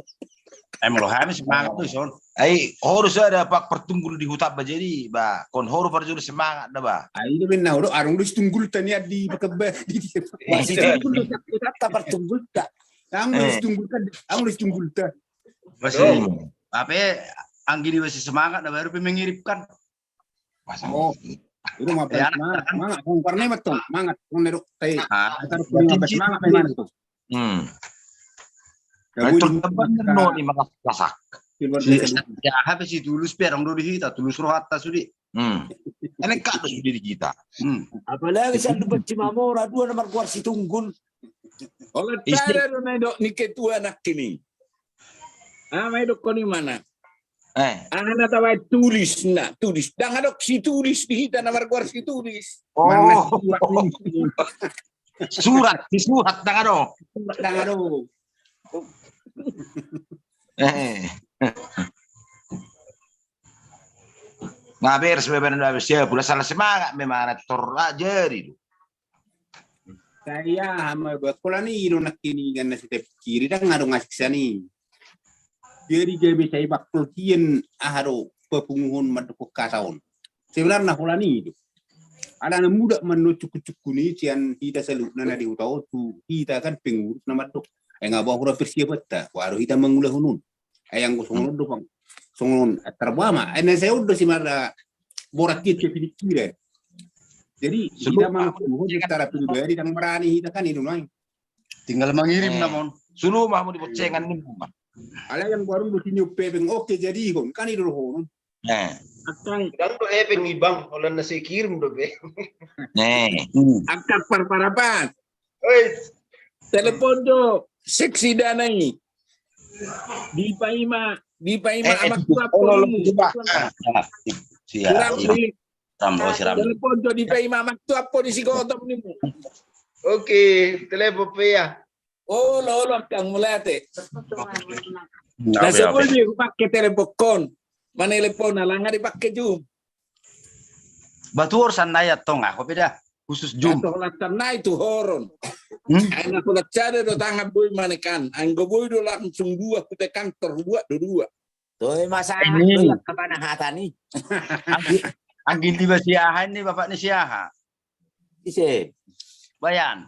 Ai molo hami semangat do ison. Ai ho do sada pak partunggul di Hutamba jadi ba, kon ho do parjolo semangat da ba. Ai do benna ho do, adong do situnggulta nian di Pakemba di. Situnggul do, situnggulta. Adong do situnggulta, adong do situnggulta. Masih. Ape anggi di masih semangat da baru pe mengirimkan. Oh, itu mah semangat, semangat. Kong karena betul semangat. Kong nedok tai. Taruh kong semangat memang itu. Hmm. Betul bener no ni makas pasak. Aha pe si Tulus pe adong do di hita, Tulus rohanta sude. Hmm. Enek kak do sude di hita. Hmm. Apalagi sian Lumban Simamora dua na margoar Situnggul. Olat sada do na dok ni ketua nangkin i. Aha ma i dokkon i mana? Eh. Aha na tabaen Tulis na, Tulis. Ndang adong si Tulis di hita na margoar si Tulis. Oh. Surat, si Surat ndang adong. Ndang adong. Eh. Nah, beres be badan dua belas ya, pula salah semangat memang anak tor jadi tu. Saya ama buat kola ni do nangkin i kan na sitep kiri ndang adong asik sani. Jadi gabe sai bakkol hian aha do papunguhon mandok kasa on. Sebenarna holan i do. Alana muda manno cuku-cuku ni sian hita saluhutna na di huta on tu hita kan pengurus na mandok. Ai nga ba hura persiapanta, waro hita mangulahon on. Ai anggo songon on do pang. Songon on tarboa ma. Ai na sai on do si mara borat hita pinikiran. Jadi hita manguhon secara pribadi ndang marani hita kan i do nai. Tinggal mangirim namon. Sulu ma hamu di boncengan ni. Alai yang baru do tini ope beng oke jadi ikon kan i do honon. Nah. Akang. Bang do hepeng i bang, holan na sai kirim do be. Nah. Akang Parparapat. Oi. Telepon do seksi dana i. Dipaima, dipaima amak tua. Siram, siram. Telepon do dipaima amak tua po di si gotong ni mu. Oke, telepon pe ya. Olo, olo, akang mulate. Na so boi be hupake telepon kon. Manelepon na langa dipake jum. Batu or sannai antong, ah, kopi dah. Khusus jum. Antong langsung nai tu horon. Ai na holat sada do tangan boi manekan. Anggo boi do langsung dua hute kantor dua do dua. Toe masalah do yang kapanahatan i. Anggi ni ba si aha ni bapak ni si aha. Ise. Bayan.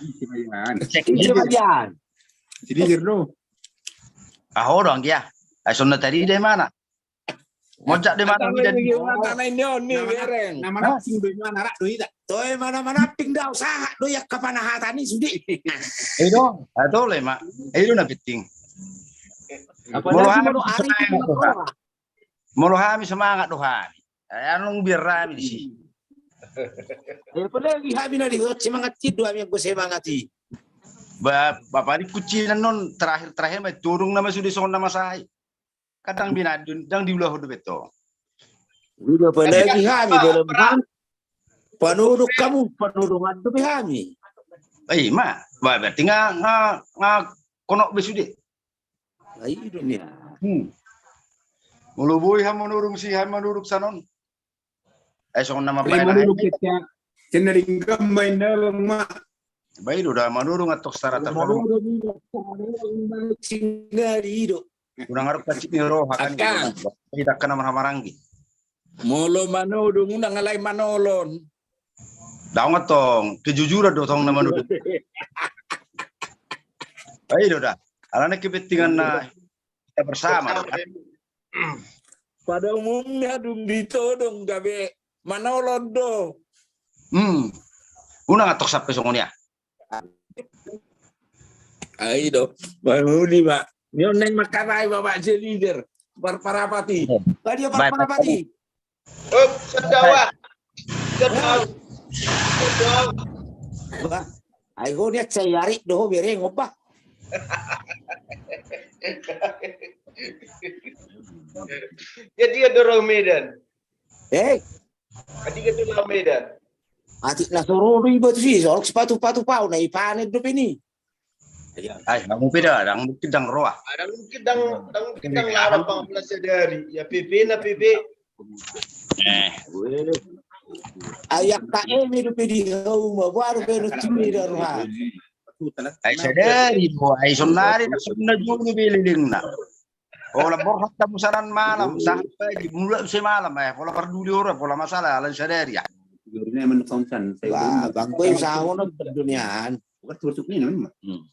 Ise Bayan. Ise Bayan. Sini Jerno. Aho dong ya. Ai sonna tadi dari mana? Mojak dari mana? Nama namping do i mana rak do ita. Toe mana manamping dao sahat do ya kapanahatan i sude. Edo, atau le mak. Edo na penting. Molo hami semangat do hami. Anong biar rame di sini. Apalagi hami na di hot semangat i do hami anggo semangat i. Bapak di kucinan non terakhir-terakhir mai turung nama sudah songon nama sai. Kadang binadun dang diulah do beto. Apalagi hami dalam ham. Panuduk kamu, panudungan do hami. Ai ma, berarti nga nga nga konok be sude. Ai dunia. Hmm. Molo boi ham manurung si ham manurung sanon. Ai songon nama baen manurung kita. Cenna ringgam baen na bang ma. Bai do da manurung atau secara terpotong. Sinari do. Unang aruk pacik ni roha kan. Kita kena marhamaranggi. Molo manudung unang alai manolon. Daong tong kejujuran do tong na manudung. Ai do da. Alana kepentingan na kita bersama. Pada umumnya dung ditodong gabe manolon do. Hmm. Unang atok sampai songon ya. Ai do. Manguli ma. Ni on naeng makarai bapak je leader. Parparapati. Tadi ya parparapati. Op, sedawat. Sedawat. Sedawat. Ai ho niat sai arik do ho bereng opa. Jadi ada orang Medan. Eh. Atik na soro do iba tu si sorok sepatu patu pau na ipanen dope ni. Ai kamu peda dang mungkin dang roa. Dang mungkin dang dang mungkin dang larang pang belas sadari ya P P na P P. Eh. Ai angka eme dope di hauma, boha dope na curi da roha. Ai sadari do, ai sonari na sonna jolo be lelengna. Pola borhat tamu sanan malam, sahat pagi, mulak se malam, eh, pola parduli ora, pola masalah, ala sadari ya. Bah, bang, kue usaha ono perduniaan.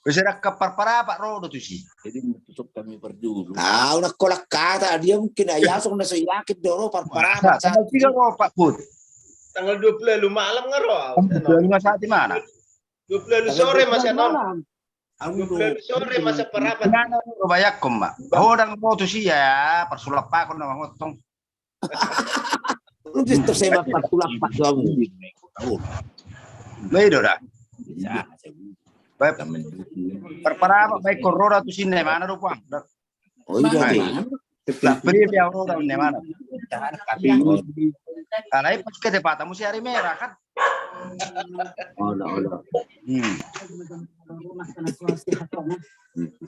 Wis rangkap parparapak ro do tusi. Jadi tusuk kami perjulu. Tahu nak kolak kata dia mungkin ayah sok nasi yakin doro parparapak. Tanggal tiga ro Pak Put. Tanggal dua puluh lima malam nga ro. Tanggal dua puluh lima saat di mana? Dua puluh lima sore masih non. Dua puluh lima sore masih parapat. Mana ro bayakkom ma. Hodang ro tusi ya, parsulap pakon nama motong. Lu justru saya bapak tulak pak doang. Baik do da. Baik. Parparapak baik, korora tu sini mana do puang. Oh iya. Tapi dia orang mana. Alai pas ketepatan musi hari merah kan. Ola ola. Hmm.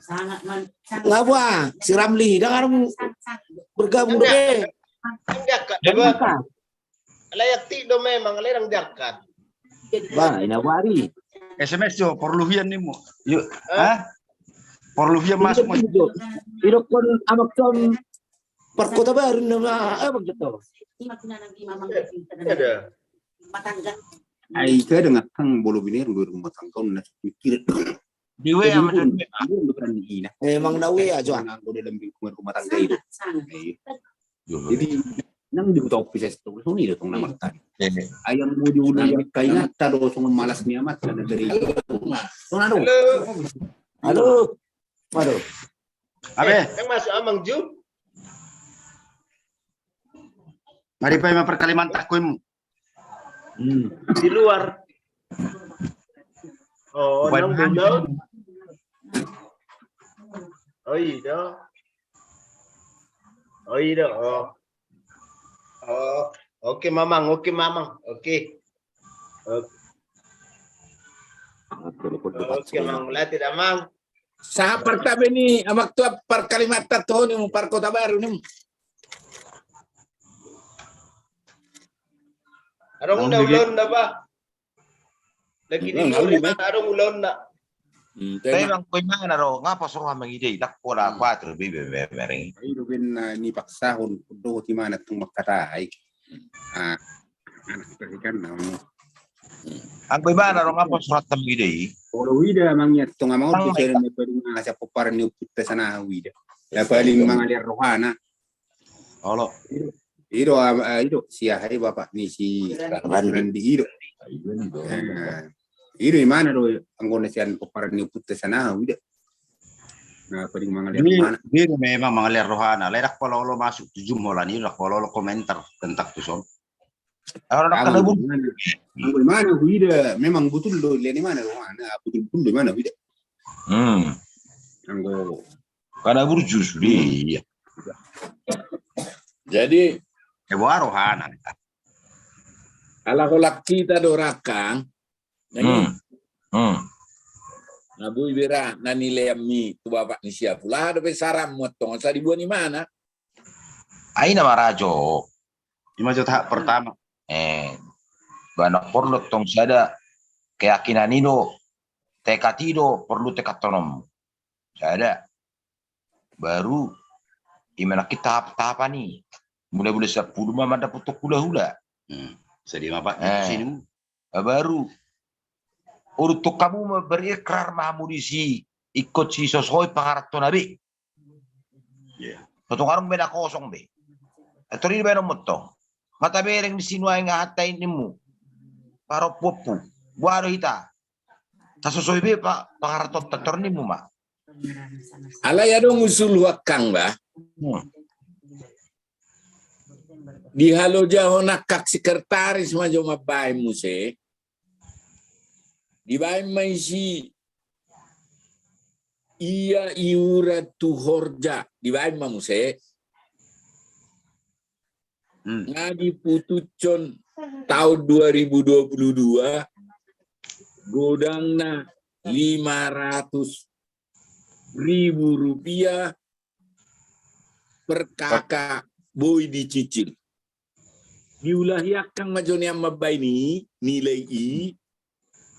Sangat man, sangat. Nga buah si Ramli, dang ada bergabung dope. Layak ti do memang, lerang diangkat. Bah, ina wari. S M S jo, porluhian nimu. Yuk, hah? Porluhian masuk. Idokkon amak tom parkota baru nama, eh, bang gitu. Ada. Ai ka dengan kang bolo biner dua rumah tangga na mikir. Di W A. Memang na W A jo. Nang udah lembing rumah tangga itu. Jadi nang di kota ofis es tu soni do tong nama tadi. Ayam mau diulu yang kaingat tado songon malas ni amat karena dari itu. Halo. Halo. Waduh. Abe. Yang masuk amang Ju. Mari pai ma parkalimantan koimu. Hmm. Di luar. Oh, nang bundau. Oh iya. Oh iya. Oh. Oh, oke mamang, oke mamang, oke. Oke. Oke, mang, latih dah, mang. Sahat partabe ni amak tua parkalimantan tu ho ni mu parkota baru ni. Adong na ulaon na ba. Lagi di luar na adong ulaon na. Tapi mang, koi mana ro, ngapa so roha mangidei, tak pola kuatur be be be bereng. Ido ben na ni paksahon dohot imana tung makatai. Ah, anak tadi kan na. Anggo ibana ro ngapa so roha mangidei. Olo wida mangiat tung ama on tu sere me paling mangasa pomparan ni umputta sana wida. Na paling mangaliat rohana. Olo. Ido, ido, ah, ido si aha i bapak ni si Randi ido. Ido imana do anggo na sian pomparan ni umputta sana wida. Na paling mangaliat rohana. Ido memang mangaliat rohana. Ledak pala olo masuk tu jumholan ido, dak pala olo komentar tentang tu son. Anggo imana huida memang betul do, lean imana rohana, betul-betul do imana huida. Hmm. Anggo karena burju sudah. Iya. Jadi, eh, boha rohana. Ala holan hita do rakang. Hmm. Hmm. Na boi bera na nileanmi tu bapak ni si Apul. Aha dope saranmu antong, asa diboan imana? Ai na marajo. Ima jo tahap pertama. Eh, ba na porlu tong sada keyakinan i do, tekad i do, porlu tekad tononmu. Sada. Baru ima nangkin tahap-tahapan i. Mula-mula sampulu ma mandapothon hula-hula. Hmm. Sadia ma pak. Eh. Baru urut tong hamu ma berikrar ma hamu disi ingkon sisosoi pangaranto na be. Iya. Tong adong be na kosong be. Ator i baenon montong. Nga tabereng disi nuaeng hata i nimmu. Parompuompu. Boha do hita. Tasosoi be pangaranto tator nimmu ma. Alai adong usul huakkang ba. Hmm. Dihalojahon angka sekretaris ma jo mambaen muse. Dibaen ma isi ia iuran tu horja, dibaen ma muse. Hmm. Nga diputushon tahun dua ribu dua puluh dua godangna lima ratus ribu rupiah per K K boi dicicil. Diulahi angkang ma jo nian mambaen i, nilai i,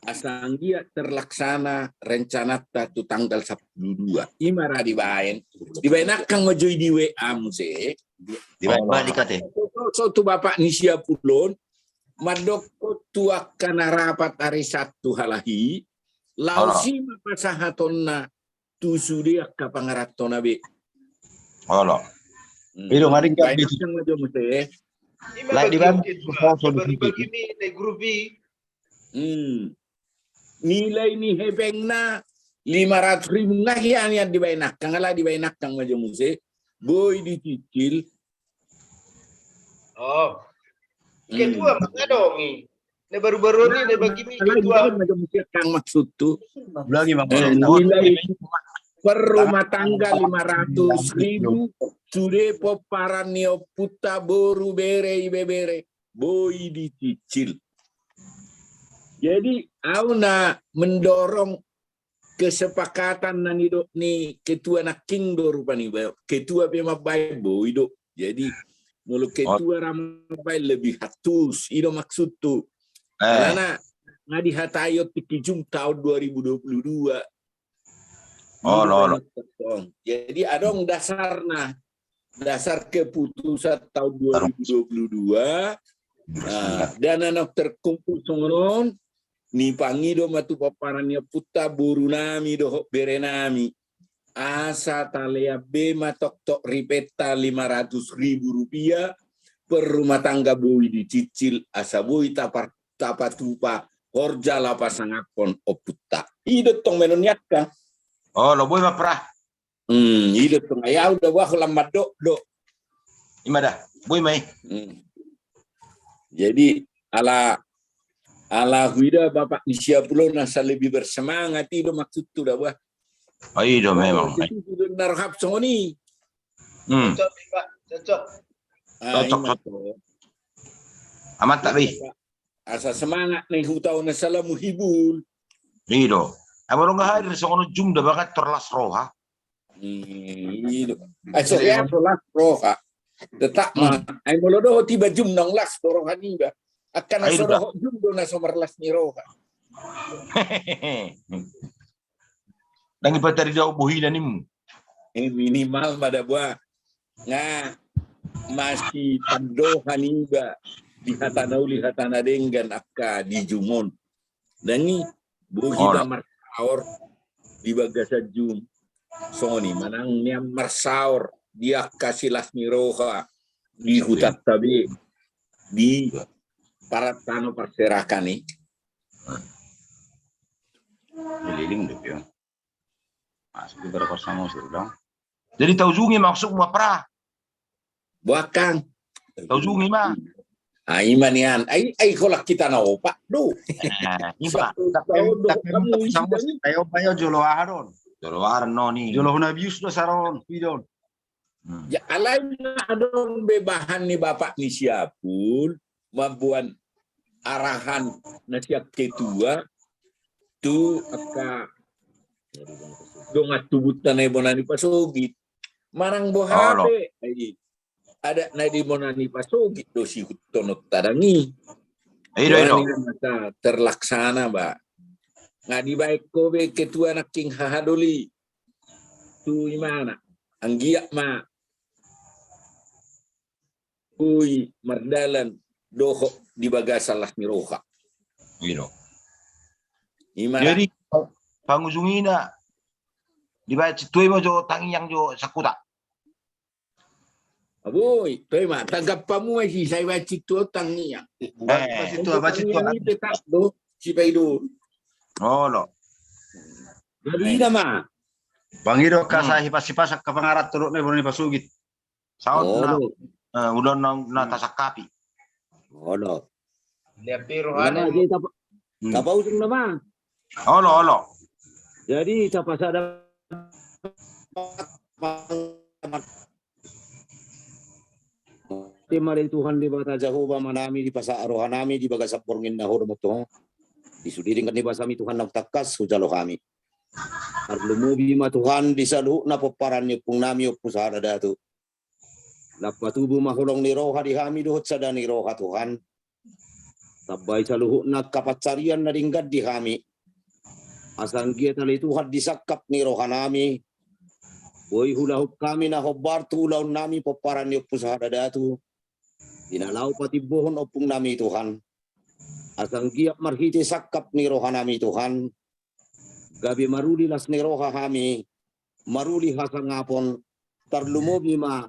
asa anggiat terlaksana rencananta tu tanggal sampulu dua. I ma ra dibaen. Dibaen angkang ma jo i di W A muse. Dibaen balik ate. So tu bapak ni Siapul on, mandok tu angka na rapat ari Sabtu halak i, laos i ma pasahatonna tu sude angka pangaranto na be. Olo. Hmm. Ido ngading ka. Baen angkang ma jo muse. Lai dibaen. Grup i. Hmm. Nilai ni hepengna lima ratus ribu, nga hian dibaen angkang, ala dibaen angkang ma jo muse. Boi dicicil. Oh. Hmm. Ketua, mana dong i? Na baru-baru ni, na bagi ni ketua. Dibaen ma jo muse angkang maksudhu. Ulangi, Bang. Eh, nilai per rumah tangga lima ratus ribu, sude pomparan ni ompunta, boru, bere, ibebere. Boi dicicil. Jadi, au na mendorong kesepakatan na nidok ni ketua nangkin do rupani, ba, ketua pe mambaen boi do. Jadi, molo ketua ra mambaen lebih hatus, i do maksudhu. Eh. Alana, nga dihatai on tingki Jum tahun dua ribu dua puluh dua. Olo, olo. Jadi adong dasarna, dasar keputusan tahun dua ribu dua puluh dua, nah, dana na terkumpul songon on, nipangido ma tu pomparan ni ompunta, boru nami dohot bere nami. Asa talean be ma toktok ripenta lima ratus ribu rupiah per rumah tangga boi dicicil, asa boi tapar-, tapatupa horja laho pasangaphon ompunta. I do tong menon ni angka. Olo, boi ma pra. Hmm, i do tong, ai au da boha holan mandok do. I ma da, boi ma i. Hmm. Jadi, ala, ala huida bapak ni Siapul on asa lebih bersemangat, i do maksudhu da boha. Oh, i do memang. Jadi, i do na rohap songon i. Hmm. Cocok, Pak. Cocok. Ah, cocok, i ma, cocok. Amanta be. Asa semangat na i huta on, asa la muhibul. I do. Ai molo nga hadir songon on Jum da bahat tor las roha. Hmm, i do. Ai so ya so las roha. Tetap ma. Hmm. Ai molo dohot iba Jum naung las do roha niba. Angka na so dohot Jum do na so marlas ni roha. Ndang ipatarida bohina ninmu. Eh, minimal ma da boha. Nga masipandohan iba di hata na uli, hata na denggan angka di Jum on. Ndang i bohina marsaor di bagasan Jum. Songon i ma nang nian marsaor di angka silas ni roha di hutanta be di parat tano parserahan i. Keliling deh, ya. Masuk di berapa sama sudah. Jadi taujungi maksudmu apa? Boha angkang. Taujungi ma. Ah, i ma nian. Ai, ai holan hita na opat do. Eh, i ma. Satu tahun do kamu isi. Ayo, ayo, jolo aha do on? Jolo aha do on i? Jolo hona bius do sara on, i do on. Hmm. Ya, alai na adong be bahan ni bapak ni Siapul, mamboan arahan na sian ketua, tu angka dongan tubunta na di bona ni pasogit. Manang boha be, ai, adat na di bona ni pasogit do sihuthononta, ndang i. Ai, do, do. Boha nian asa terlaksana, ba. Nga dibaen ho be ketua nangkin hahadoli. Tu imana. Anggiat ma boi mardalan dohot di bagasan las ni roha. I do. I ma. Jadi pangujungina dibaen sintua i ma jo tangiang jo sangkuta. Boi, toe ma, tanggap hamu ma i, sai baen sintua tangiang. Baen sintua, baen sintua. Tangiang i tetap do, sipaidua. Olo. Jadi ida ma. Pangido angka sa hipas-hipas angka pangaranto dohot na di bona ni pasogit. Saut na, eh, ulaon na, na tasangkapi. Olo. Dia piru. Mana ane. Jadi tapa-, hmm, tapaujung nama. Olo, olo. Jadi tapasada ma di Tuhan Debata Jahowa, manami dipasahat rohanami di bagasan borngin na hurmut ho. Di sude denggan ni basami Tuhan na tangkas hujalo hami. Tarlumobi ma Tuhan di saluhutna pomparan ni ompungnami Ompu Sahadadatu. Lam patubu ma holong ni roha di hami dohot sada ni roha, Tuhan. Tambai saluhutna angka pansarian na denggan di hami. Asa anggiat ale Tuhan di sangkap ni rohanami, boi huulahon hami na hombar tu ulaonnami pomparan ni Ompu Sahadadatu, di na laho patimbohon ompungnami, Tuhan. Asa anggiat marhite sangkap ni rohanami, Tuhan, gabe maruli las ni roha hami, maruli hasangapon, tarlumobi ma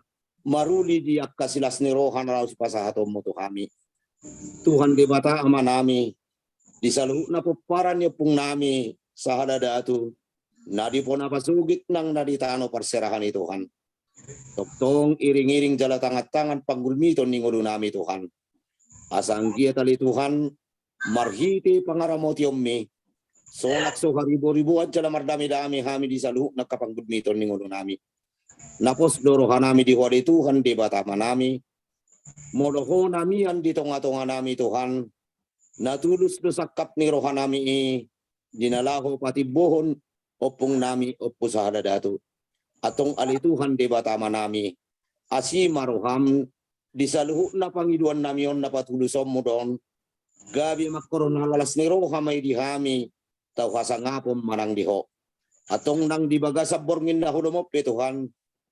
maruli di angka silas ni roha na laho sipasahatonmu tu hami. Tuhan Debata Amanami, di saluhutna pomparan ni ompungnami Sahadadatu, na di pona pasogit nang na di tano parserahan i, Tuhan. Tongtong iring-iring jala tangan-tangan panggulmiton ni ngolunami, Tuhan. Asa anggiat ale Tuhan, marhite pangaramotionmi, sonang so haribo-riboan jala mardame-dame hami di saluhutna angka panggulmiton ni ngolunami. Na pos do rohanami di Ho ale Tuhan Debata Amanami, molo Ho na mian di tonga-tonganami, Tuhan, na tulus do sangkap ni rohanami i, di na laho patimbohon ompungnami Ompu Sahadadatu. Antong ale Tuhan Debata Amanami, asi ma roham di saluhutna pangidoannami on na patulusonmu do on, gabe mangkorhon las ni roha ma i di hami, tau hasangapon manang di Ho. Antong nang di bagasan borngin na hu lomo pe, Tuhan,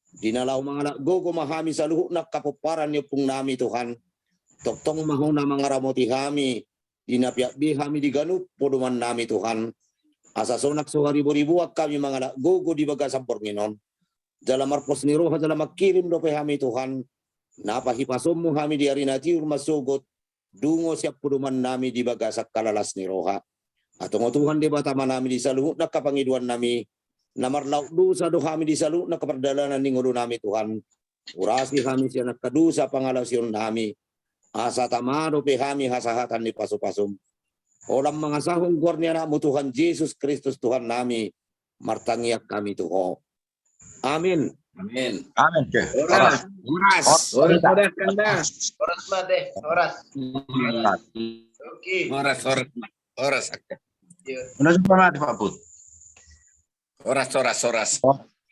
di na laho mangalap gogo ma hami saluhutna angka pomparan ni ompungnami, Tuhan. Tongtong ma Ho na mangaramoti hami, di na peak be hami di ganup podomannami, Tuhan. Asa sonang so haribo-riboan hami mangalap gogo di bagasan borngin on. Jala marpos ni roha jala mangkirim dope hami, Tuhan, na pahipasonmu hami di ari na tiur mansogot, dungo sian podomannami di bagasan las ni roha. Antong Tuhan Debata Amanami, di saluhutna angka pangidoannami, na marlaok dosa do hami di saluhutna angka pardalanan ni ngolunami, Tuhan. Urasi hami sian angka dosa pangalaosionnami, asa tama dope hami hasahatan ni pasu-pasum. Holan mangasahon goar ni Anakmu Tuhan Jesus Kristus Tuhannami, martangiang hami tu Ho. Amin. Amin. Amin. Oke. Horas. Horas. Horas. Horas. Horas. Horas. Horas. Horas. Oke. Horas, horas. Horas. Iya. Horas, horas, Pak Put. Horas, horas, horas. Oh.